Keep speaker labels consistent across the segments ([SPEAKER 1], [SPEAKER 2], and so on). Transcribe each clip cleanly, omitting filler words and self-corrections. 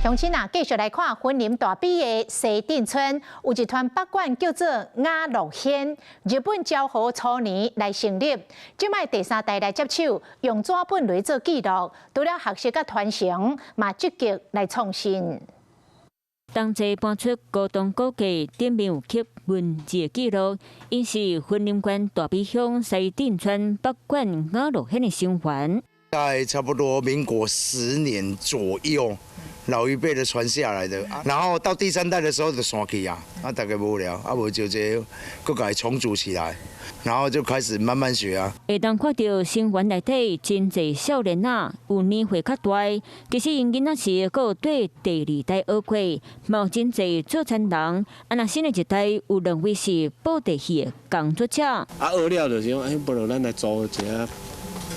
[SPEAKER 1] 鄉親啊，繼續來看雲林大埤的西鎮村，有一團北管叫做雅樂軒，日本昭和初年來成立，這擺第三代來接手，用紙本來做記錄，除了學習佮傳承，嘛積極來創新。
[SPEAKER 2] 當齊搬出高東古架頂面有刻文字的記錄，𪜶是雲林縣大埤鄉西鎮村北管雅樂軒的成員。
[SPEAKER 3] 在差不多民國10年左右，老一輩的傳下來的，然後到第三代的時候就散去啊，啊大家無聊，啊無就這閣共伊重組起來，然後就開始慢慢學啊。
[SPEAKER 2] 會當看著成員內底真濟少年仔，有年歲較大，其實𪜶囡仔時閣有綴第二代學過，嘛有真濟做田人。啊，若新的一代有兩位是布袋戲的工作者。
[SPEAKER 4] 啊，學了就是講，欸，不如咱來組一下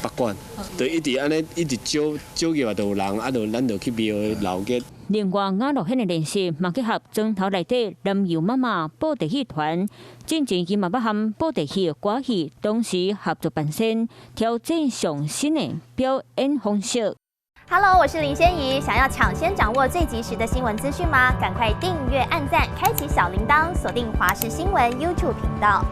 [SPEAKER 4] 北管，就一直按呢，一直招招入來就有人，啊，就咱就去廟鬧熱。
[SPEAKER 2] 另外，雅樂軒的練習嘛結合莊頭內底南遊媽媽布袋戲團，進前伊嘛捌和布袋戲的歌戲同時合作扮演，挑戰上新的表演方式。
[SPEAKER 5] Hello，我是林仙怡，想要搶先掌握最及時的新聞資訊嗎？趕快訂閱、按讚、開啟小鈴鐺，鎖定華視新聞 YouTube 頻道。